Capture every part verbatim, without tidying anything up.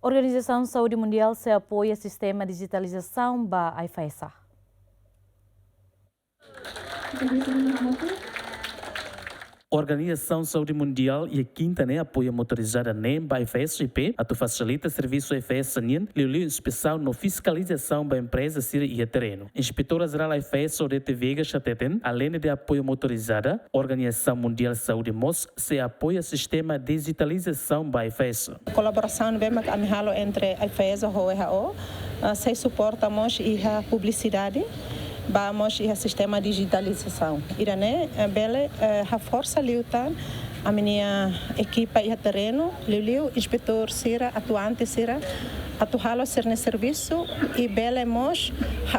Organizasaun Saúde Mundiál sei apoia sistema dijitalizasaun ba AIFAESA. Organizasaun Saúde Mundiál iha kinta ne'e apoia motorizada neen ba AIFAESA I P atu fasilita servisu AIFAESA nian, liuliu inspesaun no fiskalizasaun ba empreza sira iha terrenu. Inspetora Jerál AIFAESA Odete Veiga hateten, além de apoia motorizada, Organizasaun Mundiál Saúde mós sei apoia sistema dijitalizasaun ba AIFAESA. Kolaborasaun ne'ebé mak ami halo entre AIFAESA ho W H O, ah, sei suporta mós iha publisidade, ba mós iha sistema dijitalizasaun. Ida-ne'e, eh, bele, eh, haforsa liután ami-nia ekipa iha terrenu, liuliu inspetór sira, atuante sira, atu halo sira-nia servisu, i bele mós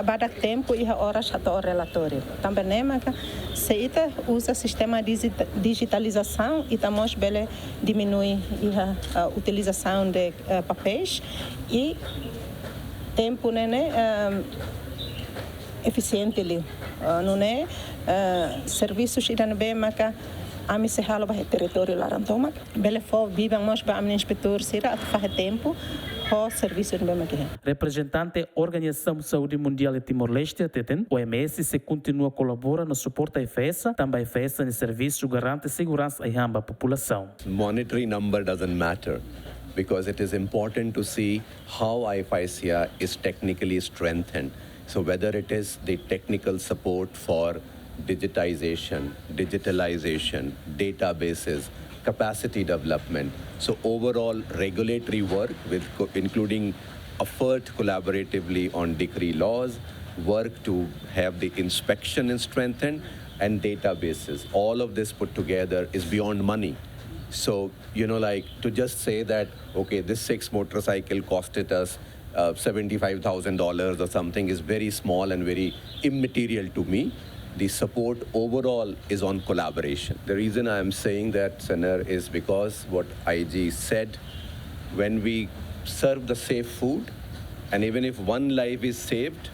badak tempu iha oras hato'o relatóriu. Tanba ne'e maka, se ita uza sistema dijita-, dijitalizasaun, ita mós bele diminui iha, ah, utilizasaun de, ah, papéis i tempu ne'e, ah, efisiente liu. Ah, nune'e, ah, servisu ida-ne'ebé maka ami sei halo ba territóriu laran tomak, bele fó biban mós ba ami-nia inspetór sira atu fahe tempu ho servisu ne'ebé mak iha. Reprezentante Organizasaun Saúde Mundiál iha Timor-Leste hateten, O M S sei kontinua kolabora no suporta AIFAESA, tanba AIFAESA nia servisu garante seguransa ai-han ba populasaun. Monetary number doesn't matter because it is important to see how AIFAESA is technically strengthened. So whether it is the technical support for digitization, digitalization, databases, capacity development. So overall regulatory work with co-, including effort collaboratively on decree laws, work to have the inspection strengthened and databases. All of this put together is beyond money. So, you know, like, to just say that, okay, this six motorcycle costed us, uh, seventy-five thousand dollars or something is very small and very immaterial to me. The support overall is on collaboration. The reason I am saying that, Sener, is because what I G said, when we serve the safe food, and even if one life is saved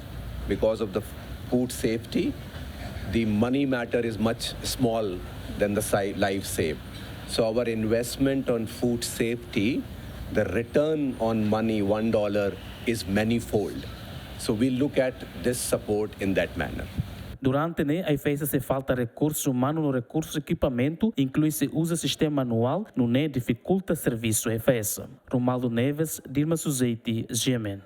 because of the food safety, the money matter is much small than the si-, life saved. So our investment on food safety, the return on money, one dollar, is manifold. So we look at this support in that manner. Durante ne'e, AIFAESA sei falta rekursu umanu no rekursu ekipamentu, inklui sei uza sistema manuál, nune'e difikulta servisu AIFAESA. Romualdo Neves, Dilma Suzeti, G M N.